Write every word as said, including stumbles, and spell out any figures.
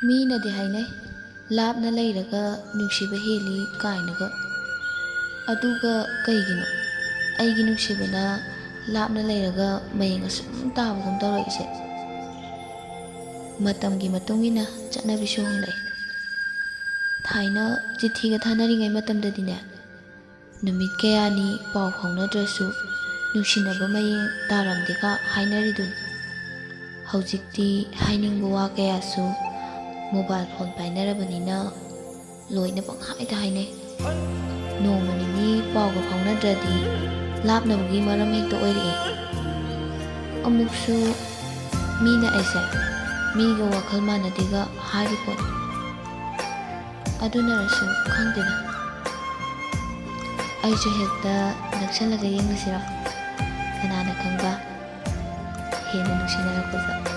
ꯃꯤꯅꯗꯤ ꯍꯥꯏꯅꯩ, ꯂꯥꯞꯅ ꯂꯩꯔꯒ ꯅꯨꯡꯁꯤꯕ ꯍꯦꯜꯂꯤ ꯀꯥꯏꯅꯒ꯫ ꯑꯗꯨꯒ ꯀꯩꯒꯤꯅꯣ ꯑꯩꯒꯤ ꯅꯨꯡꯁꯤꯕꯅ ꯂꯥꯞꯅ ꯂꯩꯔꯒ ꯃꯌꯦꯡ ꯑꯁꯨꯝ ꯇꯥꯕꯒꯨꯝ ꯇꯧꯔꯛꯏꯁꯦ? ꯃꯇꯝꯒꯤ ꯃꯇꯨꯡ ꯏꯟꯅ ꯆꯠꯅꯕꯤꯁꯨ ꯍꯣꯡꯂꯛꯑꯦ꯫ ꯊꯥꯏꯅ ꯆꯤꯊꯤꯒ ꯊꯥꯅꯔꯤꯉꯩ ꯃꯇꯝꯗꯗꯤꯅꯦ, ꯅꯨꯃꯤꯠ ꯀꯌꯥꯅꯤ ꯄꯥꯎ ꯐꯥꯎꯅꯗ꯭ꯔꯁꯨ ꯅꯨꯡꯁꯤꯅꯕ ꯃꯌꯦꯡ ꯇꯥꯔꯝꯗꯦꯒ ꯍꯥꯏꯅꯔꯤꯗꯨꯅꯤ꯫ ꯍꯧꯖꯤꯛꯇꯤ ꯍꯥꯏꯅꯤꯡꯕ ꯋꯥ ꯀꯌꯥꯁꯨ ꯃꯣꯕꯥꯏꯜ ꯐꯣꯟ ꯄꯥꯏꯅꯔꯕꯅꯤꯅ ꯂꯣꯏꯅ ꯄꯪꯍꯥꯏꯗ ꯍꯥꯏꯅꯩ꯫ ꯅꯣꯡꯃ ꯅꯤꯅꯤ ꯄꯥꯎꯒ ꯐꯥꯎꯅꯗ꯭ꯔꯗꯤ ꯂꯥꯞꯅꯕꯒꯤ ꯃꯔꯝ ꯍꯦꯛꯇ ꯑꯣꯏꯔꯛꯑꯦ꯫ ꯑꯃꯨꯛꯁꯨ ꯃꯤꯅ ꯑꯩꯁꯦ ꯃꯤꯒ ꯋꯥꯈꯜ ꯃꯥꯟꯅꯗꯦꯒ ꯍꯥꯏꯔꯤ ꯄꯣꯠꯅꯤ꯫ ꯑꯗꯨꯅꯔꯁꯨ ꯈꯪꯗꯦꯗ, ꯑꯩꯁꯨ ꯍꯦꯛꯇ ꯅꯛꯁꯜꯂꯒ ꯌꯦꯡꯉꯁꯤꯔꯣ? ꯀꯅꯥꯅ ꯈꯪꯕ, ꯍꯦꯟꯅ ꯅꯨꯡꯁꯤꯅꯔꯛꯄꯁꯨ꯫